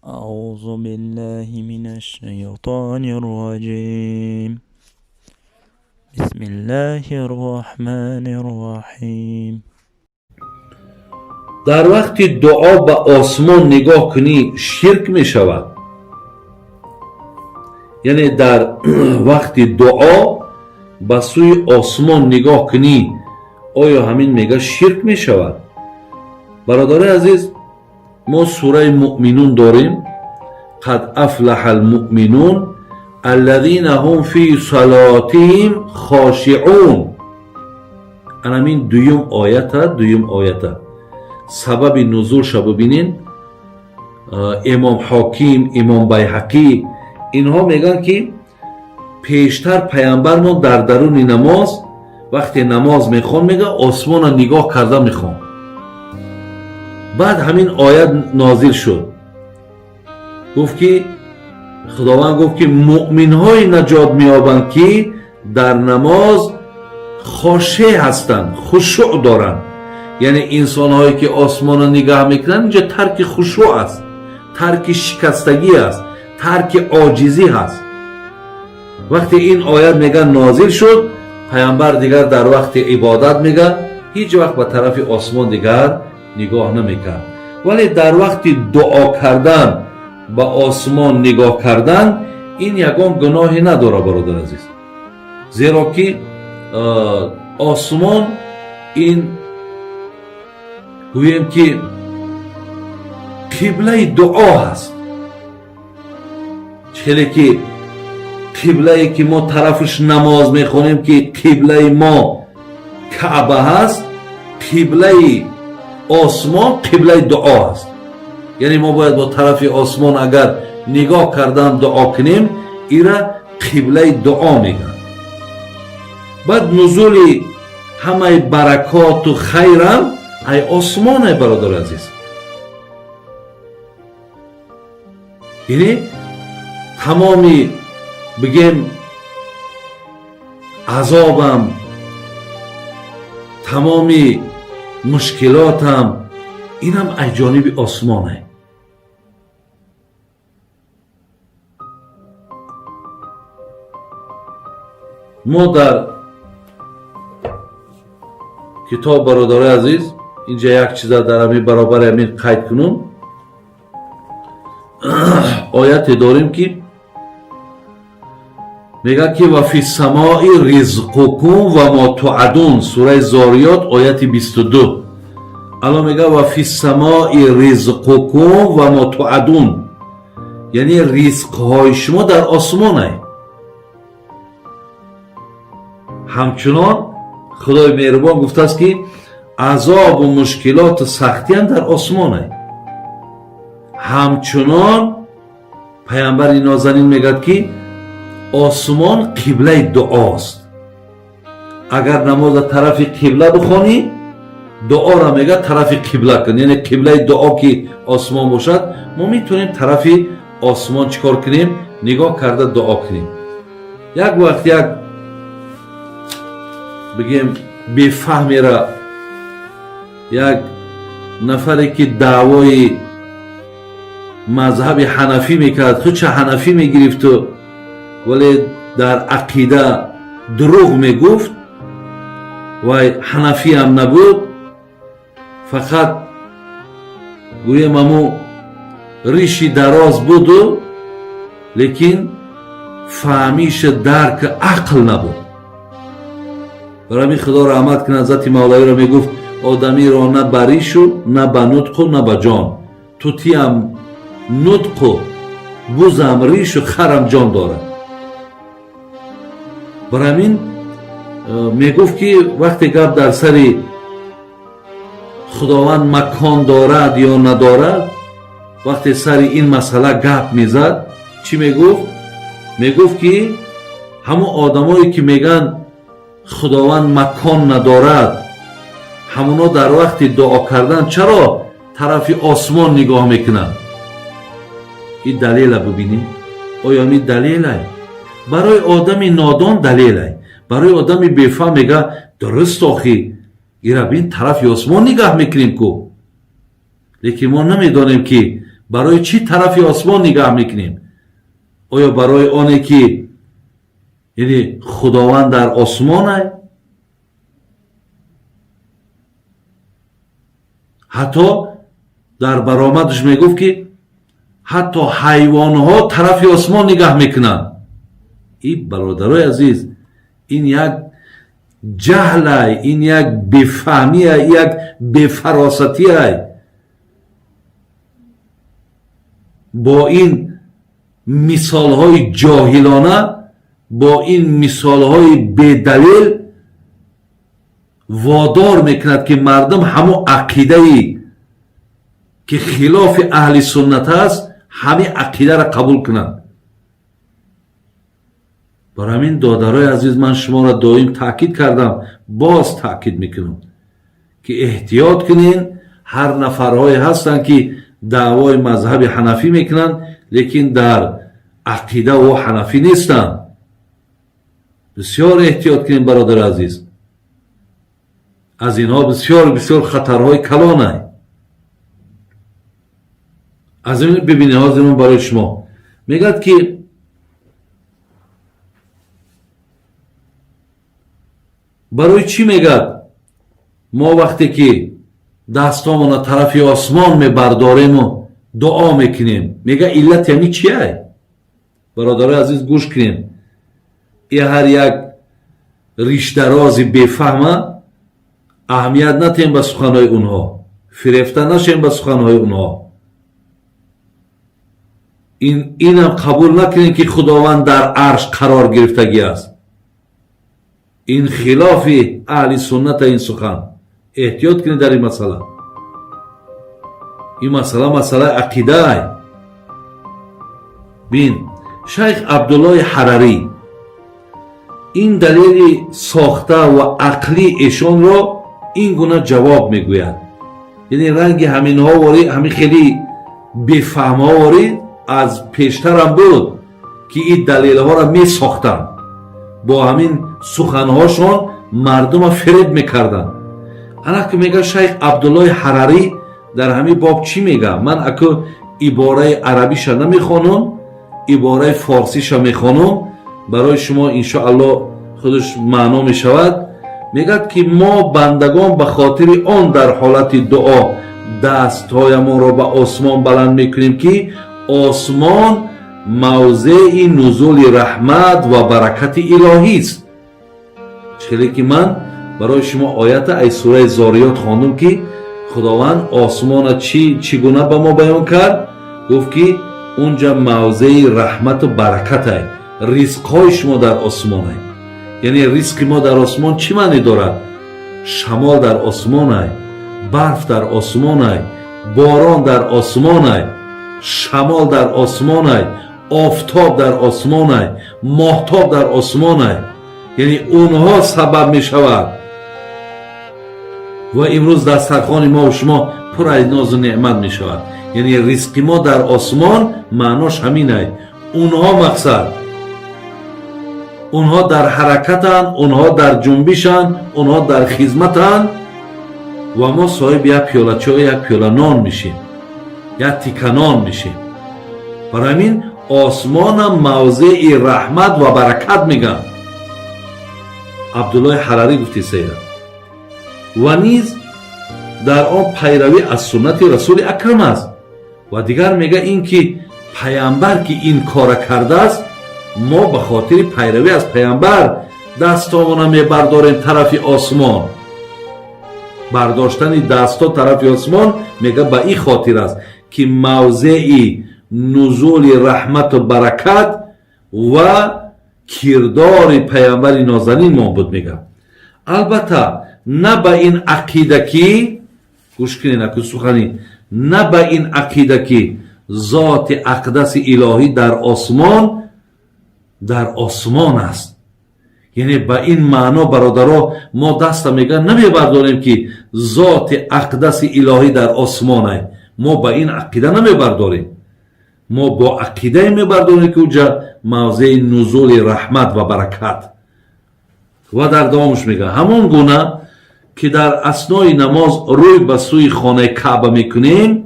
أعوذ بالله من الشيطان الرجيم. بسم الله الرحمن الرحيم. Дар вақти дуо ба осмон нигоҳ кунӣ, ширк мешавад? Яъне дар вақти дуо ба сӯи осмон нигоҳ кунӣ, оё ҳамин мега ширк мешавад? Бародари азиз, мо сураи Муъминун дорем: «Қад афлаҳа алмуъминун аллазина ҳум фи салотиҳим хошиъун». Анамин дуюм оята, дуюм оята сабаби нузулша бибинен. Имом Ҳоким, Имом Байҳақӣ, инҳо мегӯянд, ки пештар паямбармон дар даруни намоз, вақте намоз мехон, мега, осмона нигоҳ карда мехон. Баъд ҳамин оят нозил шуд. Гуфт ки Худованд гуфт, ки муъминҳое наҷот меёбанд, ки дар намоз хошеъ ҳастанд, хушӯъ доранд. Яъне инсонҳое, ки осмонро нигаҳ мекунанд, инҷа тарки хушӯъ аст, тарки шикастагӣ аст, тарки оҷизӣ ҳаст. Вақте ин оят, мега, нозил шуд, паямбар дигар дар вақти ибодат, мега, ҳеҷ вақт ба тарафи осмон дигар нигоҳ намекард. Вале дар вақти дуо кардан ба осмон нигоҳ кардан, ин ягон гуноҳе надорад, бародар азиз, зеро ки осмон ин, гӯем ки, қиблаи дуо ҳаст. Хеле ки қиблае ки мо тарафаш намоз мехонем, ки қиблаи мо Каъба ҳаст, қиблаи осмон қиблаи дуо ҳаст. Яъне мо бояд бо тарафи осмон агар нигоҳ кардан дуо кунем, ира қиблаи дуо мегӯянд. Баъд нузули ҳамаи баракоту хайрам ай осмоне, бародари азиз. Яъне тамоми, бигем, азобам, тамоми мушкилотам, инам аз ҷониби осмоне. Мо дар китоб, бародарои азиз, инҷа як чиза дар ҳамин баробари ҳамин қайд кунум. Ояте дорем, ки мегӯяд, ки «Ва фи самои ризқукум ва мо туъадун», сураи Зориёт, ояти 22. Алло мегӯяд: «Ва фи самои ризқукум ва мо туъадун», яъне ризқҳои шумо дар осмонай. Ҳамчунон Худои меҳрубон гуфтааст, ки азобу мушкилоту сахтиам дар осмонай. Ҳамчунон паямбари нозанин мегӯяд, ки осмон қиблаи дуост. Агар намоза тарафи қибла бихонӣ, дуоро, мега, тарафи қибла кун. Яъне қиблаи дуо ки осмон бошад, мо метавонем тарафи осмон чӣ кор кунем? Нигоҳ карда дуо кунем. Як вақт як, бигем, бефаҳмера, як нафаре, ки даъвои мазҳаби ҳанафӣ мекард, худша ҳанафӣ мегирифту, вале дар ақида дурӯғ мегуфт, вай ҳанафиам набуд, фақат, гӯем, аму риши дароз буду, лекин фаҳмиша, дарки ақл набуд. Барои ҳамин, Худо раҳмат кунад ҳазрати Мавлавиро, мегуфт: «Одамиро на ба ришу, на ба нутқу, на ба ҷон. Тутиам нутқу, бузам ришу, харам ҷон дорад». Барои ҳамин мегуфт, ки вақте гап дар сари Худованд макон дорад ё надорад, вақте сари ин масъала гап мезад, чӣ мегуфт? Мегуфт, ки ҳамон одамое, ки мегӯянд Худованд макон надорад, ҳамоно дар вақти дуо кардан чаро тарафи осмон нигоҳ мекунанд? Ин далела бибинед. Оё ин далелай? Барои одами нодон далелай, барои одами бефаҳм мега: «Дуруст, охи ира бин, тарафи осмон нигаҳ мекунем ку». Лекин мо намедонем, ки Барои чӣ тарафи осмон нигаҳ мекунем? Оё барои оне ки яъне Худованд дар осмон? Ҳатто дар баромадаш мегуфт, ки ҳатто ҳайвонҳо тарафи осмон нигаҳ мекунанд. И бародарои азиз, ин як ҷаҳлай, ин як бефаҳмия, як бефаросатиай. Бо ин мисолҳои ҷоҳилона, бо ин мисолҳои бедалел водор мекунад, ки мардум ҳамун ақидае ки хилофи аҳли суннат аст, ҳамин ақидаро қабул кунанд. Барои ҳамин, додарои азиз, ман шуморо доим таъкид кардам, боз таъкид мекунам, ки эҳтиёт кунен. Ҳар нафарҳое ҳастанд, ки даъвои мазҳаби ҳанафӣ мекунанд, лекин дар ақида ӯ ҳанафӣ нестанд. Бисёр эҳтиёт кунем, бародари азиз, аз инҳо бисёр бисёр хатарҳои калонай. Аз ин бибинед, ҳозир ман барои шумо мегӯяд, ки барои чӣ мегӯяд, мо вақте ки дастомона тарафи осмон мебардорему дуо мекунем, мега иллати ҳамин чиай? Бародарои азиз, гӯш кунем. И ҳар як риштарози бефаҳма аҳамият натем ба суханҳои онҳо, фирефта нашем ба суханҳои онҳо. Инам қабул накунем, ки Худованд дар арш қарор гирифтагӣ аст. Ин хилофи аҳли сунната ин сухан. Эҳтиёт кунед дар ин масъала. Ин масъала масъалаи ақидаай. Бин, шайх Абдуллои Ҳарарӣ ин далели сохта ва ақлии эшонро ин гуна ҷавоб мегӯяд. Яъне ранги ҳаминҳо ворӣ, ҳамин хеле бефаҳмҳо ворӣ аз пештарам буд, ки ин далелҳоро месохтанд, бо ҳамин суханҳошон мардума фиреб мекарданд. Ана ки мега шайх Абдуллои Ҳарарӣ дар ҳамин боб чӣ мега. Ман аку ибораи арабиша намехонам, ибораи форсиша мехонам барои шумо, иншоалло худаш маъно мешавад. Мегӯяд, ки мо бандагон ба хотири он дар ҳолати дуо дастҳоямонро ба осмон баланд мекунем, ки осмон мавзеи нузули раҳмат ва баракати илоҳист. Хеле ки ман барои шумо оята аз сураи Зориёт хондум, ки Худованд осмона чӣ гуна ба мо баён кард, гуфт, ки унҷа мавзеи раҳмату баракатай, ризқҳои шумо дар осмонай. Яъне ризқи мо дар осмон чӣ маъне дорад? Шамол дар осмонай, барф дар осмонай, борон дар осмонай, шамол дар осмонай, офтоб дар осмонай, моҳтоб дар осмонай. Яъне онҳо сабаб мешавад ва имрӯз дастархони мо шумо пур аз нозу неъмат мешавад. Яъне ризқи мо дар осмон маънош ҳаминай. Онҳо мақсад, онҳо дар ҳаракатанд, онҳо дар ҷунбишанд, онҳо дар хизматанд ва мо соҳиби як пиёла чой, як пиёла нон мешем, як тика нон мешем. Барои ҳамин осмонам мавзеи раҳмат ва баракат мегӯянд. Абдуллои Ҳарарӣ гуфти сайра. Ва низ дар он пайравӣ аз суннати расули акрам аст. Ва дигар мега ин ки паямбар ки ин кора кардааст, мо ба хотири пайравӣ аз паямбар дастомона мебардорем тарафи осмон. Бардоштани дастҳо тарафи осмон, мега, ба ин хотир аст, ки мавзеи нузули раҳмату баракат ва кирдори паямбари нозанинмон буд, мега. Албатта, на ба ин ақида ки, гӯш кунед аку сухани, на ба ин ақида ки зоти ақдаси илоҳӣ дар осмон аст. Яъне ба ин маъно, бародаро, мо даста, мега, намебардорем, ки зоти ақдаси илоҳӣ дар осмонай. Мо ба ин ақида намебардорем. Мо бо ақидае мебардорем, ки уҷа мавзеи нузули раҳмат ва баракат. Ва дар давомаш мега: ҳамон гуна ки дар аснои намоз рӯй ба сӯи хонаи Каъба мекунем.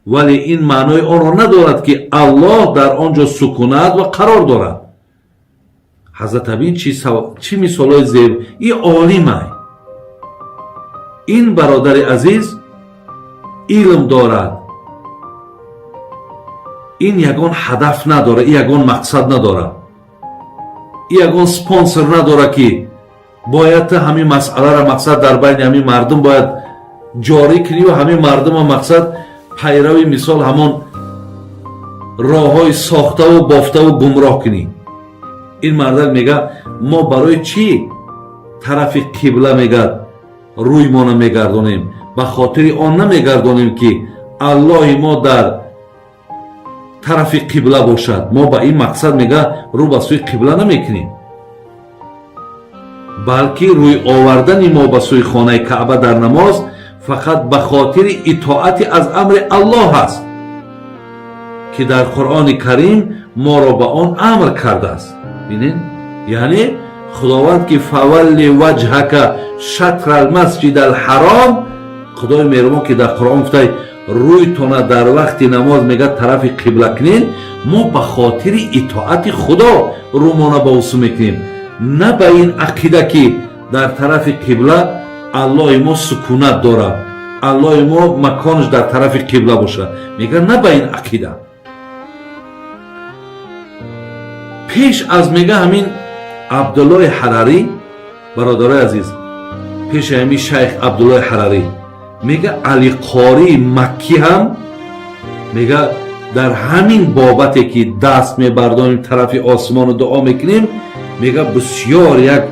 Вале ин маънои онро надорад, ки Аллоҳ дар он ҷо сукунат ва қарор дорад. Ҳазрат абин чӣ мисолҳои зеб! И олимай, ин бародари азиз илм дорад, ин ягон ҳадаф надорад, ин ягон мақсад надорад, ин ягон спонсор надорад, ки бояд ту ҳамин масъаларо, мақсад, дар байни ҳамин мардум бояд ҷорӣ кунӣ ва ҳамин мардума, мақсад, пайрави, мисол, ҳамон роҳҳои сохтаву бофтаву гумроҳ кунӣ. Ин мардак мега, мо барои чӣ тарафи қибла, мегӯяд, рӯймона мегардонем? Ба хотири он намегардонем, ки Аллоҳи мо дар тарафи қибла бошад. Мо ба ин мақсад, мега, рӯ ба сӯи қибла намекунем, балки рӯй овардани мо ба сӯи хонаи Каъба дар намоз фақат ба хотири итоати аз амри Аллоҳ аст, ки дар Қуръони Карим моро ба он амр кардааст. Бинед, яъне Худованд ки فول وجهك شطر المسجد الحرام, Худои меҳрубон ки дар Қуръон гуфтай, рӯйтона дар вақти намоз, мега, тарафи қибла кунед, мо ба хотири итоати Худо рӯмона ба ӯ сӯ мекунем, на ба ин ақида, ки дар тарафи қибла Аллоҳи мо сукунат дорад, Аллоҳи мо маконаш дар тарафи қибла бошад. Мега, на ба ин ақида. Пеш аз, мега, ҳамин Абдуллоҳи Ҳарарӣ, бародарои азиз, пеши ҳамин шайх Абдуллоҳи Ҳарарӣ, мега, Алиқории Маккӣ ҳам, мега, дар ҳамин бобате, ки даст мебардонем тарафи осмону дуо мекунем, мега, бисёр як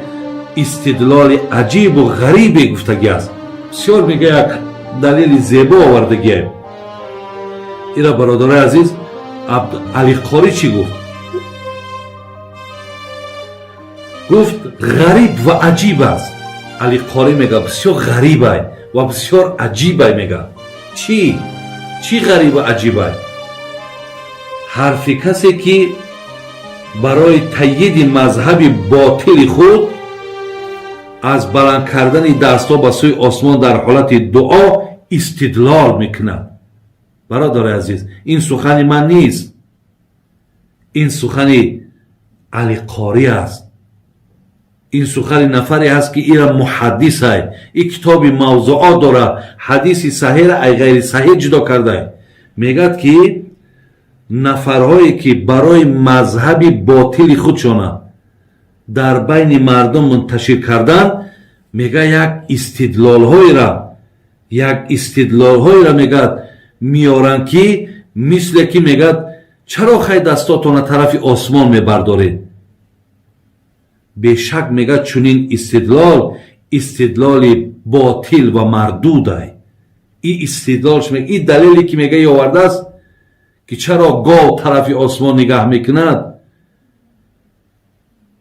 истидлоли аҷибу ғарибе гуфтагӣ аст. Бисёр, мега, як далели зебо овардагие. Ира, бародарои азиз, Алиқорӣ чӣ гуфт? Гуфт, ғариб ва аҷиб аст. Алиқорӣ мега, бисёр ғарибай ва бисёр аҷибай. Мега, чӣ чӣ ғарибу аҷибай? Ҳарфи касе, ки барои таъйиди мазҳаби ботили худ аз баланд кардани дастҳо ба сӯи осмон дар ҳолати дуо истидлол мекунад. Бародари азиз, ин сухани ман нест, ин сухани Алиқорӣ аст, ин сухани нафаре ҳаст, ки ира муҳаддисай, и китоби мавзуот дора, ҳадиси саҳеҳра ай ғайри саҳеҳ ҷудо кардай. Мегӯяд, ки нафарҳое, ки барои мазҳаби ботили худшона дар байни мардум мунташир кардан, мега, як истидлолҳоеро, мегӯяд, меоранд, ки мисле ки, мегӯяд, чаро хай дастотона тарафи осмон мебардоред? Бешак, мегӯяд, чунин истидлол истидлоли ботил ва мардудай. И истидлолш, и далеле, ки, мега, овардааст, ки чаро гов тарафи осмон нигаҳ мекунад,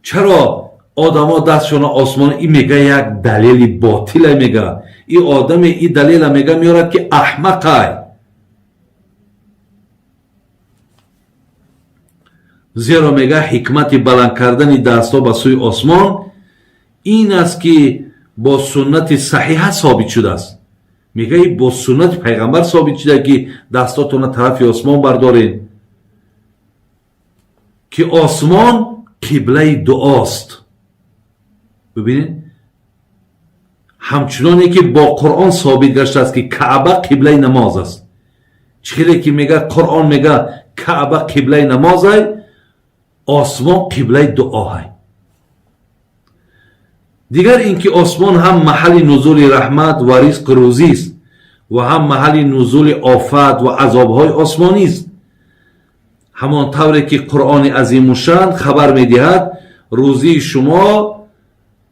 чаро одамо дастшона осмон, и, мега, як далели ботила. Мега, и одаме и далела, мега, меорад, ки аҳмақай, зеро, мега, ҳикмати баланд кардани дастҳо ба сӯи осмон ин аст, ки бо суннати саҳиҳа собит шудааст. Мега, и бо суннати пайғамбар собит шуда, ки дастотона тарафи осмон бардоред, ки осмон қиблаи дуост. Бибинед, ҳамчуноне ки бо Қуръон собит гаштааст, ки Каъба қиблаи намоз аст. Чӣ хеле ки, мега, Қуръон мега, Каъба қиблаи намозай, осмон қиблаи дуоҳай. Дигар ин ки осмон ҳам маҳалли нузули раҳмат ва ризқу рӯзист ва ҳам маҳалли нузули офат ва азобҳои осмонист, ҳамон тавре ки Қуръони азимушшан хабар медиҳад: рӯзии шумо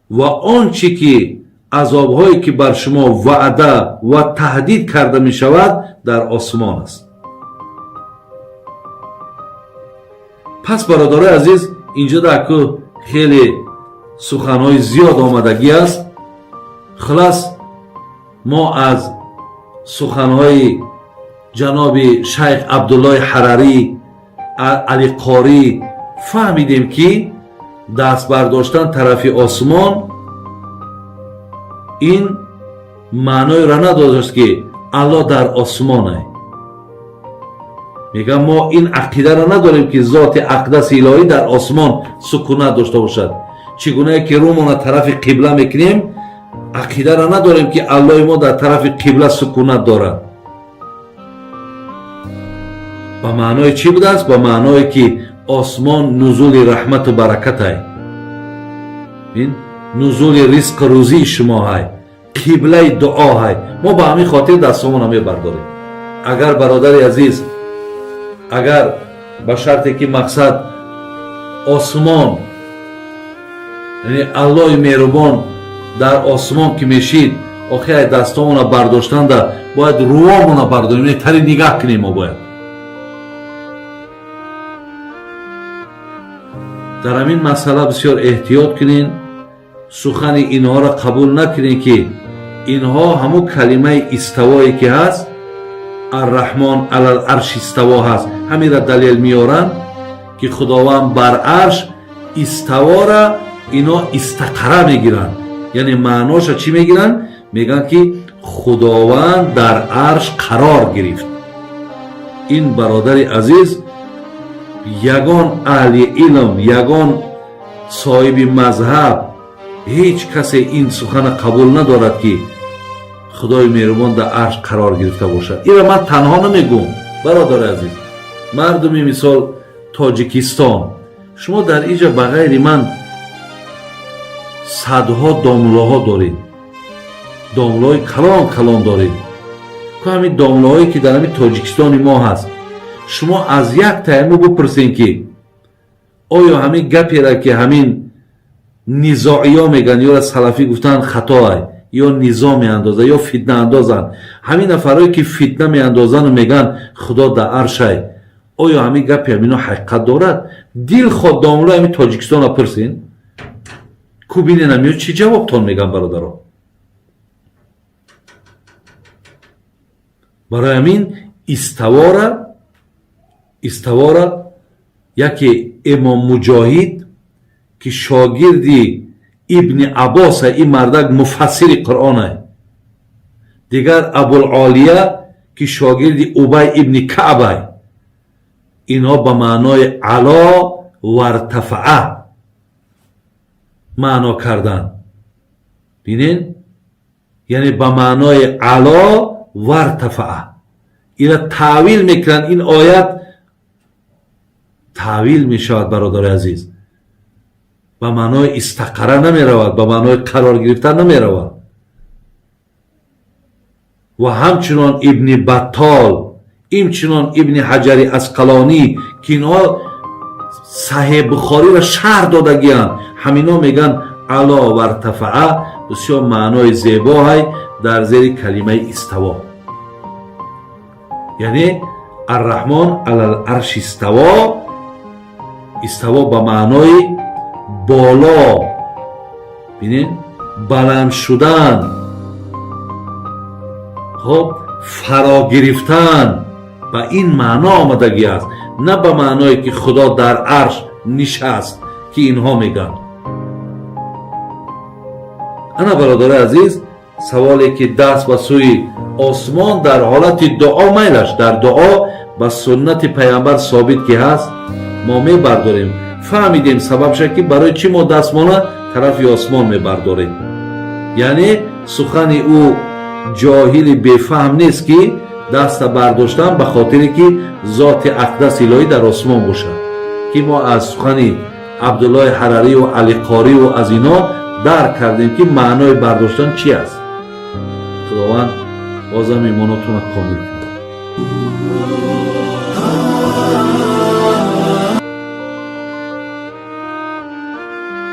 ва он чӣ ки азобҳое, ки бар шумо ваъда ва таҳдид карда мешавад, дар осмон аст. Пас, бародарои азиз, инҷо даку хеле суханҳои зиёд омадагӣ аст. Хулас, мо аз суханҳои ҷаноби шайх Абдуллоҳи Ҳарарӣ, Алиқорӣ фаҳмидем, ки даст бардоштан тарафи осмон ин маъноеро надошт, ки Аллоҳ дар осмонай. Мегӯям, мо ин ақидаро надорем, ки зоти ақдаси илоҳӣ дар осмон сукунат дошта бошад. Чӣ гунае ки рӯмона тарафи қибла мекунем, ақидаро надорем, ки Аллоҳи мо дар тарафи қибла сукунат дорад. Ба маънои чӣ будааст? Ба маъное ки осмон нузули раҳмату баракатай, нузули ризқу рӯзии шумо ҳай, қиблаи дуо ҳай. Мо ба ҳамин хотир дастҳомона мебардорем. Агар, бародари азиз, агар ба шарте ки мақсад осмон, яъне Аллоҳи меҳрубон дар осмон ки мешид, охир дастҳомона бардоштанда бояд рӯомона бардорем, тари нигаҳ кунем. Мо бояд дар ҳамин масъала бисёр эҳтиёт кунем, сухани инҳоро қабул накунем, ки инҳо ҳамун калимаи иставое ки ҳаст, Арраҳмон алал арш иставо ҳаст, ҳаминра далел меоранд, ки Худованд бар арш иставора ино истақара мегиранд. Яъне маъноша чӣ мегиранд? Мегӯянд, ки Худованд дар арш қарор гирифт. Ин, бародари азиз, ягон аҳли илм, ягон соҳиби мазҳаб, ҳеҷ касе ин сухана қабул надорад, ки Худои меҳрубон дар арш қарор гирифта бошад. Инро ман танҳо намегӯм, бародари азиз. Мардуми, мисол, Тоҷикистон, шумо дар инҷа ба ғайри ман садҳо домлаҳо доред, домлаҳои калон калон доред. Ку ҳамин домлаҳое ки дар ҳамин Тоҷикистони мо ҳаст, шумо аз як таяму бипурсем, ки оё ҳамин гаперо ки ҳамин низоиё мегӯянд, ёра салафӣ гуфтан хатоай, ё низо меандозанд, ё фитна андозанд, ҳамин нафарое ки фитна меандозанду мегӯянд Худо дар аршай, оё ҳамин гапи ҳамино ҳақиқат дорад? Дилхоҳ домлои ҳамин Тоҷикистонро пурсин, ку биненам, ё чӣ ҷавобтон мегӯям, бародаро. Барои ҳамин иставора яке Имом Муҷоҳид, ки шогирди Ибни Аббоса, ин мардак муфассири Қуръона, дигар Абулолия, ки шогирди Убай ибни Каъбай, инҳо ба маънои ало вартафаа маъно карданд. Бинен, яъне ба маънои ало вартафаа ина таъвил мекунанд. Ин оят таъвил мешавад, бародари азиз, ба маънои истақара намеравад, ба маънои қарор гирифтан намеравад. Ва ҳамчунон Ибни Баттол, инчунон Ибни Ҳаҷари Асқалонӣ, ки инҳо Саҳеҳ Бухориро шарҳ додагианд, ҳамино мегӯянд ало вартафаа бисёр маънои зебоҳай дар зери калимаи иставо, яъне Арраҳмон алал арш иставо, иставо ба маънои боло, бинед, баланд шудан, хоб, фаро гирифтан, ба ин маъно омадагӣ аст, на ба маъное ки Худо дар арш нишаст, ки инҳо мегӯянд. Ана, бародари азиз, саволе ки даст ба сӯи осмон дар ҳолати дуо, майлаш, дар дуо ба суннати Пайғамбар собит ки ҳаст, мо мебардорем. Фаҳмидем сабабша, ки барои чӣ мо дастмона тарафи осмон мебардорем. Яъне сухани ӯ ҷоҳили бефаҳм нест, ки даста бардоштан ба хотире ки зоти ақдас илоҳӣ дар осмон бошад, ки мо аз сухани Абдуллоҳи Ҳарариву Алиқориву аз ино дарк кардем, ки маънои бардоштан чи аст. Худованд бозам имонотонро комил кунад.